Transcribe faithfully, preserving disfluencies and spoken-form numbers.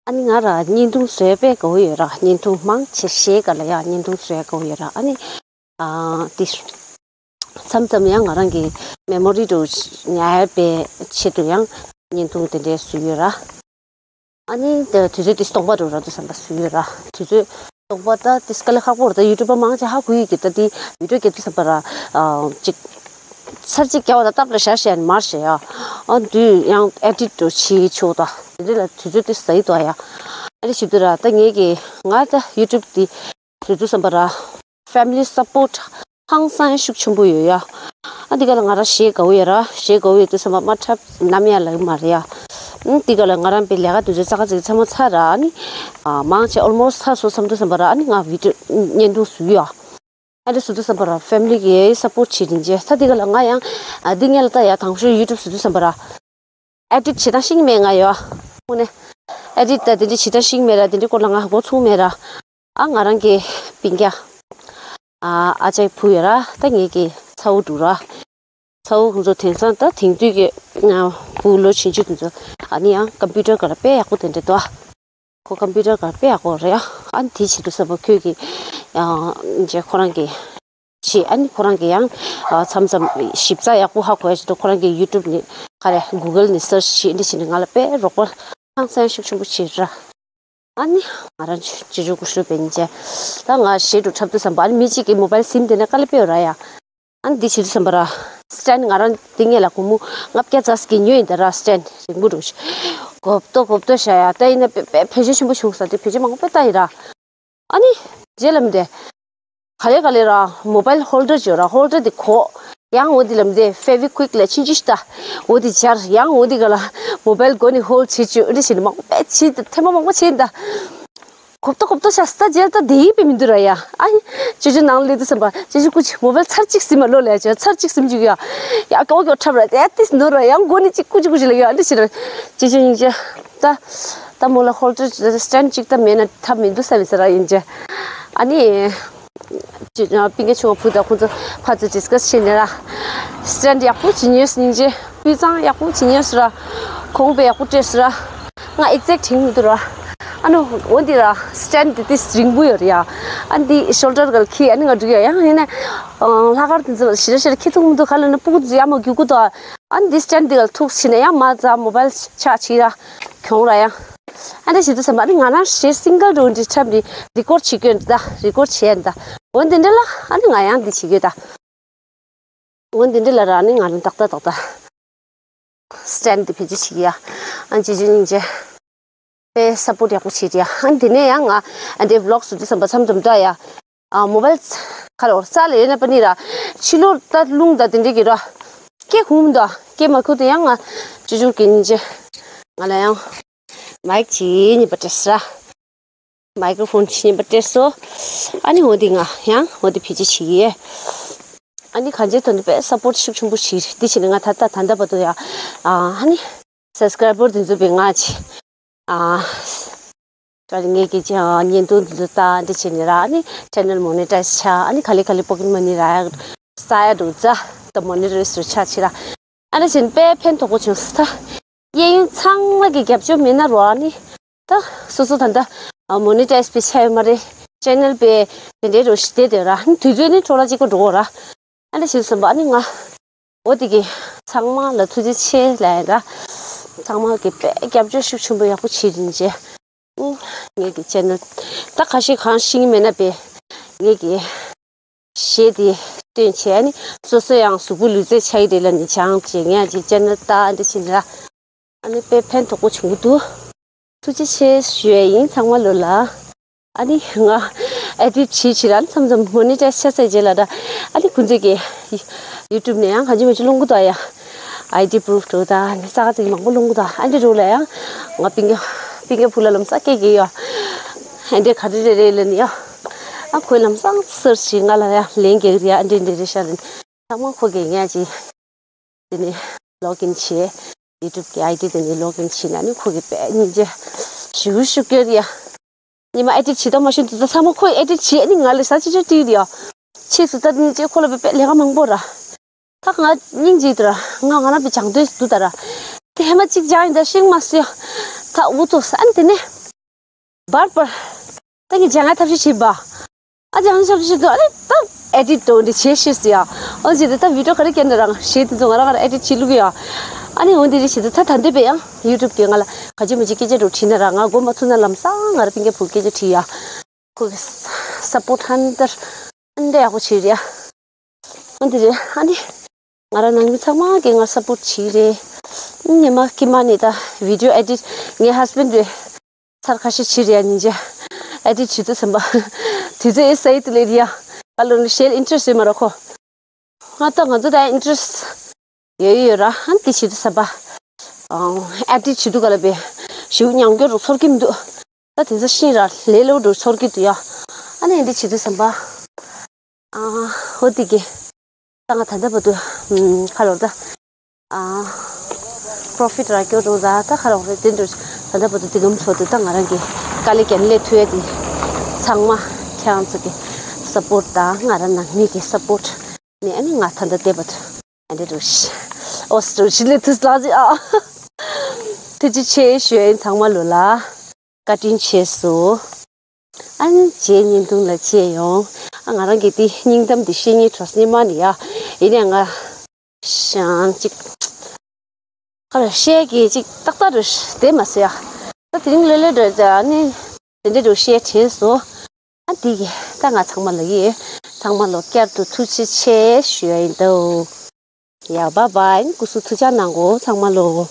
ཨ་ནི་ང་ར་བརྙན་ཐུང་བཟོས་པའི་དགའ་བོ་ཡོད་ར། བརྙན་ཐུང་མང་ཆེ་ཤོས་ག་ལ་ཡ་བརྙན་ཐུང་བཟོས་དགའ་བོ་ཡོད་ར། ཨ་ནི་ཨ་དེ་མཚམས་མཚམས་ཡང་ང་རང་གི་མེ་མོ་རི་དུ་ཉར་བའི་ཆེད་དུ་ཡང་བརྙན་ཐུང་དེ་འདྲའི་བཟོས་ཡོད་ར། ཨ་ནི་དེ་དུས་ཚོད་དེ་སྟོང་པ་དུ་ར་དུ་བསམ་པ་བཟོས་ཡོད་ར། དུས་ཚོད་སྟོང་པ་ད་དེ་དཀའ་ལས་ཁག་པོ་ར། ད་ཡུ་ཊུབ་པ་མང་ཆེ་ཧ་གོ་ཡི་གི། ད་དེ་བི་ཌིའོ་སྐྱེལ་དུས་བསམ་པ་ར་ཨ་ཅིག་ཚར་གཅིག་རྒྱག་པ་ད་སྟབས་ལ་བཞག་བཞག་མར་བཞག་ཡ། ཨ་དུས་ཡང་ཨེ་ཌིཊ་དུ་བྱེད་ཆོག་ད། དེ་འདྲ་ལ་དུས་ཚོད་དེ་ཟ་ཡི་དོ་ཡ། ཨ་རེ་ཞིབ་ཏུ་ར་ད་ངས་གི་ང་ད་ཡུ་ཊུབ་དེ་དུས་ཚོད་བསམ་པ་ར་ཕེ་མི་ལི་སབ་པོརཊ་ཧང་སང་ཤུགས་ཆེན་པོ་ཡོད་ཡ། ཨ་འདི་ག་ལ་ང་ར་གཞས་དགའ་བོ་ཡོད་ར། གཞས་དགའ་བོ་ཡོད་དུས་བསམ་པ་མ་འཁྲབ་ནམ་ཡང་ལབ་མ་རེད་ཡ། ཨ་འདི་ག་ལ་ང་རང་པའི་ལས་ཀ་དུས་ཚོད་ཙག་ཙིག་ཚང་མ་ཚར་ར། ཨ་ནི་ཨ་མང་ཆེ་ཨོལ་མོ་སི་ཊི་ཚར་སོང་བསམ་དུས་བསམ་པ་ར། ཨ་ནི་ང་བི་ཌིའོ་བརྙན་ཐུང་བཟོས་ཡ། ཨ་འདི་བཟོ་དུས་བསམ་པ་ར་ཕེ་མི་ལི་གི་སབ་པོརཊ་བྱེད་རིན་ཆེ། ད་འདི་ག་ལ་ང་ཡང་ཨ་འདི་ངས་ལ་ད་ཡ་དང་ཤོས་ཡུ་ཊུབ་བཟོ་དུས་བསམ་པ་ར། ཨེ་ཌིཊ་བྱེད་སྟངས་ཤེས་ཀྱི་མེད་ང་ཡོ། དངོས་གནས་ཨེ་ཌིཊ་དང་དེ་འདྲ་བྱེད་སྟངས་ཤེས་ཀྱི་མེད་ར། དེ་འདྲའི་སྐོར་ལ་ང་མགོ་ཚོད་མེད་ར། ཨ་ང་རང་གི་སྤུན་ཀྱག་ཨ་ཨ་ཅག་བུ་ཡོད་ར། ད་ངེད་ཀྱི་ཚ་བོ་འདུག་ར། ཚ་བོ་ཁོང་ཚོ་དེང་སང་ད་དེང་དུས་ཀྱི་ཨ་བུ་ལོ་ཆུང་ཆུང་དེ་ཚོ་ཨ་ནི་ཡང་ཀམ་པུ་ཊར་སྒང་ལ་དཔེ་ཡག་པོ་དེ་འདྲ་འདུག་ཁོ་ཀམ་པུ་ཊར་སྒང་ལ་དཔེ་ཡག་པོ་རེད་ཡ། ཨ་ནི་དེ་བྱེད་དུས་བསམ་པ་ཁོས་ཀྱི་ཨ་ཨིན་ཇི་ཁོ་རང་གི་བྱེད། ཨ་ནི་ཁོ་རང་གི་ཡང་ཨ་མཚམས་མཚམས་ཞིབ་ཚགས་ཡག་པོ་ཧ་གོ་ཡ་ཆེད་དུ་ཁོ་རང་གི་ཡུ་ཊུབ་ནས་ག་རེ་གུ་གལ་ནས་སར་ཆི་བྱེད། འདི་བྱེད་ནས་ང་ལ་དཔེ་རོགས་པ་ཧང་སང་ཤུགས་ཆེན་པོ་བྱེད་ར། ཨ་ནི་ང་རང་ཅི་ཅི་ཅུ་ཀུ་ཤུ་པན་ཅེ། ད་ང་གཞས་འདྲ་འཁྲབ་དུས་བསམ་པ་ཨ་ནི་མི་གཅིག་གི་མོ་བལ་སིམ་དེ་ནས་དཀའ་ལས་དཔེ་ཡོད་ར་ཡ། ཨ་ནི་འདི་བྱེད་དུས་བསམ་པ་ར་སི་ཊེན་ཌི་ང་རང་འདི་ངས་ལ་སྒོར་མོ་ལྔ་བརྒྱ་ཙམ་ཞིག་གི་ཉོས་ཡིན་ད་ར། སི་ཊེན་ཌི་རིང་པོ་འདྲ་ཞིག་གོབ་ཏོ་གོབ་ཏོ་བཞག་ཡ། ད་ཡིན་ན་དཔེ་དཔེ་བེད་སྤྱོད་ཆེན་པོ་བྱུང་ས་དེ་བེད་སྤྱོད་མང་པོ་བཏང་ཡིན་ར། ཨ་ནི་རྗེས་ལ་མི་དེ་ག་ལེ་ག་ལེ་ར་མོ་བལ་ཧོལ་ཌར་ཅིག་ཡོད་ར། ཧོལ་ཌར་དེ་གོག་ཡང་འོ་དེ་ལ་མི་དེ་ཕེ་བི་ཀུ་ཡིག་ལ་ཆུང་ཆུང་ཞིག་ད། འོ་དེ་སྦྱར། ཡང་འོ་དེ་ག་ལ་མོ་བལ་མགོ་ནས་ཧོལ་ཌ་བྱེད་བཅུག་འདི་བྱེད་ནས་མང་པོ་བྱེད། ཐེངས་མ་མང་པོ་བྱེད་ད། གོབ་ཏོ་གོབ་ཏོ་ཤ་སྟ་རྗེས་ད་དེ་ཡིན་པའི་མི་འདུག་ར་ཡ། ཨ་ཡིན་ཅོ་ཅོ་ནང་ལ་སླེབས་དུས་བསམ་པ་ཅོ་ཅོ་སྐུ་མཆེད་མོ་བལ་ཚར་གཅིག་ཟིན་མ་ལོ་ལས་ཅོ་ཚར་གཅིག་ཟིན་བཅུག་ཡ། ཡ་ཀྱོག་ཀྱོག་འཁྲབ་ར་ཡ་ཏིས་ནོར་ར་ཡང་མགོ་ནས་གཅིག་སྐུ་མཆེད་སྐུ་མཆེད་ལ་ཡ་འདི་བྱེད་ར། ཅོ་ཅོ་སྙིང་རྗེ། ད་ད་མོ་ལ་ཧོལ་ཌར་སི་ཊེན་ཌི་གཅིག་ད་མེད་ན་ཐབས་མི་འདུག་ས་མི་ཟེར་ར་ཡིན་ཅེ། ཨ་ནི། སྤུན་ཀྱག་ཆུང་བ་བུ་དང་ཁོང་ཚོ་ཕར་ཚུར་ཌི་སི་ཀ་སི་བྱས་ནས་ར། སི་ཊེན་ཌི་ཡག་པོ་བྱེད་ཉོས་སྙིང་རྗེ། སྤུས་གཙང་ཡག་པོ་བྱེད་ཉོས་ར། གོང་པོ་ཡག་པོ་སྤྲད་ར། ང་ཨེག་ཛེག་ཊི་དྲན་མི་འདུག་ར། ཨ་ནི་འོ་འདི་ར་སི་ཊེན་ཌི་འདི་ཏིས་རིང་པོ་ཡོད་ར་ཡ། ཨ་འདི་ཤོལ་ཌར་སྒང་ལ་འཁྱེར། ཨ་ནི་ང་འགྲོ་ཡ་ཡང་ཡིན་ན་ལྷག་དཀར་དེ་ཚོ་ཞེ་དྲག་ཞེ་དྲག་འཁྱེར་ཐུབ་མི་འདུག་ག་ལ་ན་སྤུ་གུ་ཚོ་ཡར་མར་རྒྱུག་གི་འདུག་ཨ་ནི་འདི་སི་ཊེན་ཌི་འདི་ག་ལ་ཐུག་ཕྱིན་ན་ཡང་མ་ཛ་མོ་བལ་ཆག་ཕྱིན་ར་གྱོང་ར་ཡང་། ཨ་འདྲ་བྱེད་དུས་ཙམ་པ་ཨ་ནི་ང་རང་གཞས་སིང་གལ་འདྲ་བོ་འདི་འཁྲབ་ནས་རི་ཀོཌ་བྱེད་ཀྱི་ཡོད་ད། རི་ཀོཌ་བྱས་ཡིན་ད། འོ་འདི་འདྲ་ལ་ཨ་ནི་ང་ཡང་འདི་བྱེད་ཀྱི་ཡོད་ད། འོ་འདི་འདྲ་ལ་ར་ཨ་ནི་ང་རང་ཏག་ཏག་ཏག་ཏག་སི་ཊེན་ཌི་འདི་བེད་སྤྱོད་བྱེད་ཀྱི་ཡ། ཨ་ཅི་ཅི་སྙིང་རྗེ། དཔེ་སབ་པོརཊ་ཡག་པོ་བྱེད་ཀྱི་ཡ། ཨ་ནི་དེ་ནས་ཡང་ང་ཨ་འདྲའི་བི་ལོག་བཟོ་དུས་ཙམ་པ་མཚམས་མཚམས་ད་ཡ། ཨ་མོ་བལ་ཁ་ལ་འོར་ས་ལ་ཡོད་ན་པ་ནི་ར། ཕྱི་ལོགས་ད་རླུང་ད་དེ་འདྲ་གི་ར། སྐད་ཁུག་མི་འདུག་སྐད་མ་ཁུག་དུས་ཡང་ང་ཅོ་ཅོ་གི་སྙིང་རྗེ། ང་ལ་ཡང་མའིཀ་ཅིག་གཉིས་པ་སྤྲད་ས་ར། མའི་ཀྲོ་ཕོན་ཅིག་གཉིས་པ་སྤྲད་སོ། ཨ་ནི་འོ་དེ་ང་ཡང་འོ་དེ་བེད་སྤྱོད་བྱེད་ཀྱི་ཡོད། ཨ་ནི་གང་ཅིའི་ཐོག་ནས་དཔེ་སབ་པོརཊ་ཤུགས་ཆེན་པོ་བྱེད་དེ་བྱས་ནས་ང་ད་ལྟ་ད་ལྟ་བར་དུ་ཡ། ཨ་ནི་སབ་སི་ཀ་རའི་བར་དེ་ཚོ་བས་ང་ཅི། ཨ། ག་རེ་ངེད་ཀྱི་ཅི་ཨ་བརྙན་ཐུང་འདི་ཚོ་ལྟ་འདི་བྱས་ནས་ར། ཨ་ནི་ཆེ་ནལ་མོ་ནི་ཊའིཛ་ཆགས། ཨ་ནི་ག་ལེ་ག་ལེ་པོ་ཀེཊ་མ་ནི་རག་ས་ཡ་འདུག་ཙ་ད་མོ་ནི་ཊའིཛ་རུ་ཆགས་ཕྱིན་ར། ཨ་ནི་བྱས་ནས་དཔེ་ཕན་ཐོགས་པོ་བྱུང་སོང་ད། གཡས་གཡོན་ཚང་མ་གི་རྒྱབ་སྐྱོར་མེད་ན་རོ། ཨ་ནི་ད་སོ་སོ་ད་ད་མོ་ནི་ཊའིཛ་པའི་ཆགས་ཡོད་མ་རེད། ཆེ་ནལ་པའི་དེ་འདྲའི་རོ་ཞིག་བསྡད་དེ་ར། ཨ་ནི་དུས་ཚོད་ནི་འཕྲོ་བརླག་གཅིག་པོ་འགྲོ་གོ་ར། ཨ་ནི་བྱས་ཙམ་པ་ཨ་ནི་ང་འོ་དེ་གི་ཚང་མ་ལ་ཐུགས་རྗེ་ཆེ་ལབ་ཡ་འདྲ། ཚང་མ་གི་དཔེ་རྒྱབ་སྐྱོར་ཤུགས་ཆེན་པོ་ཡག་པོ་བྱེད་རིན་ཆེ། ཨུ། ངེད་ཀྱི་ཆེ་ནལ་ད་ཁ་ཤས་གང་ཤེས་ཀྱི་མེད་ན་པས། ངེད་ཀྱི་གཞས་དེ་སྟོན་བྱས་ཨ་ནི་སོ་སོ་ཡང་གཟུགས་པོ་ལུས་རྩལ་ཆགས་ཀྱི་རེད་ལབ་ནས་སྦྱངས་བྱས་ངས་ཅིག་ཆེ་ནལ་ལྟ་འདི་བྱེད་འདྲ། ཨ་ནི་དཔེ་ཕན་ཐོགས་པོ་བྱུང་གི་འདུག་ཐུགས་རྗེ་ཆེ་ཞུ་ཡ་ཡིན་ཚང་མ་ལོ་ལ། ཨ་ནི་ང་ཨེ་ཌིཊ་བྱེད་བྱེད་ར་མཚམས་མཚམས་མོ་ནི་ཊའིཛ་ཆགས་ཚར་རྗེས་ལ་ད། ཨ་ནི་ཁོང་ཚོས་ཀྱི་ཡུ་ཊུབ་ནས་ཡང་གང་ཅི་མ་ཅི་སློང་གི་འདུག་ཨ་ཡ། ཨའི་ཌི་པུ་རུཕ་འགྲོ་ད་ནི་ས་ག་ཚིག་མང་པོ་སློང་གི་འདུག་ཨ་འདི་འགྲོ་ལ་ཡང་ང་པིང་ག་པིང་ག་བུ་ལ་ལམ་སང་སྐད་རྒྱག་ཡོད། ཨ་འདི་ག་འདྲ་རེད་རེད་ལབ་ནི་ཡ། ཨ་ཁོས་ལམ་སང་ཟེར་ཞིག་ང་ལ་ཡ་ལན་རྒྱག་རེད་ཡ། ཨ་འདི་འདི་རེད་ཤག་ལབ་ནི་ཚང་མ་ཁོ་གིས་ངས་ཅི། དེ་ནས་ལོག་ཨིན་བྱས། ཡུ་ཊུབ་ཀྱི་ཨའི་ཌི་དེ་ནས་ལོག་ཨིན་བྱས་ན་ནི་ཁོ་གིས་དཔེ་སྙིང་རྗེ་ཞེ་པོ་ཞེ་པོ་སྐྱོན་ཡ། ཉི་མ་ཨེ་ཌིཊ་བྱེད་དང་མ་ཤེས་དུས་ད་ཚང་མ་ཁོས་ཨེ་ཌིཊ་བྱེད། ཨ་ནི་ང་ལ་ཟ་ཆེ་ཆེ་སྤྲད་ཡོད་ཡ། ཕྱིས་སུ་ད་སྙིང་རྗེ་ཁོ་ལ་དཔེ་དཔེ་ལས་ཀ་མང་པོ་ར། ད་ང་སྙིང་རྗེ་དུ་ར་ང་ང་རང་དཔེ་སྦྱང་འདོད་འདུག་ད་ར། དེ་ཧེ་མ་གཅིག་སྦྱངས་ཡིན་ད་ཤེས་མ་སོང་ཡ། ད་འུ་ཐུག་ས་ཨ་ནི་དེ་ནས། བར་བར། ད་ངས་སྦྱང་ཡ་ཐབས་ཤེས་བྱེད་པ། ཨ་ཅག་ཨ་ཅག་ཤེས་འདུག་ཨ་ནི་ད་edit འགྲོ་འདི་བྱེད་ཤེས་སི་ཡ། ཨོ་ཅི་དེ་ད་video ག་རེ་སྐྱེལ་ན་རང་གཞས་དེ་ཚོ་ང་རང་ང་རང་edit བྱེད་ལུགས་ཡ། ཨ་ནི་འོ་འདི་རེ་བྱེད་དུ་ད་ད་འདི་པས་ཡང་YouTube གི་ང་ལ་ག་ཅི་མ་ཅི་སྐད་ཆ་འགྲོ་བྲིས་ན་ར་ང་མགོ་མ་ཚུགས་ན་ལམ་སང་ང་ར་པིན་ཀེ་བུ་སྐད་ཆ་བྲིས་ཡ། ཁོ་གི་support ཧན་ཏར་ཧན་ཏེ་ཡག་པོ་བྱེད་རེད་ཡ། ཨ་འདི་རེད་ཨ་ནི། ང་རང་ནང་མི་ཚང་མ་གིས་ང་support བྱེད་རེད། ཉི་མ་ཀི་མ་ནི་ད་video edit ངའི་husband རེད། ཚར་ཁ་ཤས་བྱེད་རེད་ཡ་ཉིན་བྱེད། edit བྱེད་དུས་ཙམ་པ། དུས་ཚོད་ཨེ་སའི་དུ་ལེ་རེད་ཡ། ཨ་ལོ་ནི་ཞེལ་interest ཡོད་མ་རོ་ཁོ། ང་ད་ང་ཚོ་ད་interest ཡོད་ཡོད་ར་ཧན་དེ་བྱེད་དུས་ཙམ་པ། edit བྱེད་དུས་ག་ལ་བས། ཞུ་ཉང་སྐྱོ་རུ་ཚོར་གི་མི་འདུག་ད་དེ་ཚོ་ཤིང་ར་ལས་ལོ་རུ་ཚོར་གི་འདུག་ཡ། ཨ་ནི་འདི་བྱེད་དུས་ཙམ་པ། ཨ་ཧོ་དེ་གི་ད་ང་ད་ལྟ་བར་དུ་ཁ་ལོར་ད་profit ར་སྐྱོ་རུ་ར་ད་ཁ་ལོར་རེ་དེ་འདྲ་ད་ལྟ་བར་དུ་དེ་གམ་ཚོ་དུ་ད་ང་རང་གི་དཀའ་ལས་ཀྱང་ལས་ཐུ་ཡ་དེ་ཚང་མ་ཁྱེད་རང་ཚོ་གི་support དང་ང་རང་ནང་མི་གི་support ནི་ཨ་ནི་ང་ད་ལྟ་བར་དུ་ཨ་འདྲ་རུ་ཤི་ཨོ་སི་རུ་ཤི་ལེ་ཐུ་ལ་ཟི་ཨ་ཐུ་ཅི་ཆེ་ཞུ་ཡིན་ཚང་མ་ལོ་ལ། བཀའ་དྲིན་ཆེ་སོ། ཨན་རྗེ་བརྙན་ཐུང་ལ་མཇལ་ཡོང་། ཨ་ང་རང་གི་དེ་སྙིང་གཏམ་དེ་བཤད་སྙིང་བྲོ་སྙིང་མ་ནི་ཡ། ཡིན་ནའི་ང་ཤང་ཅིག་ཁ་ལ་བཤད་ཀྱི་ཅིག་ཏག་ཏག་རུ་བསྡད་མ་སོ་ཡ། ད་དེ་རིང་ལོས་ལོས་འགྲོ་ཙ་ཨ་ནི་དེ་འདྲ་རུ་བཤད་དྲན་སོ། ཨ་དེ་གི་ད་ང་ཚང་མ་ལ་ཡི་ཚང་མ་ལོ་བསྐྱར་དུ་ཐུགས་རྗེ་ཆེ་ཞུ་ཡ་ཡིན་ད། ཡ་bye bye སྐུ་གཟུགས་ཐུགས་ཅག་གནང་གོ་ཚང་མ་ལོ།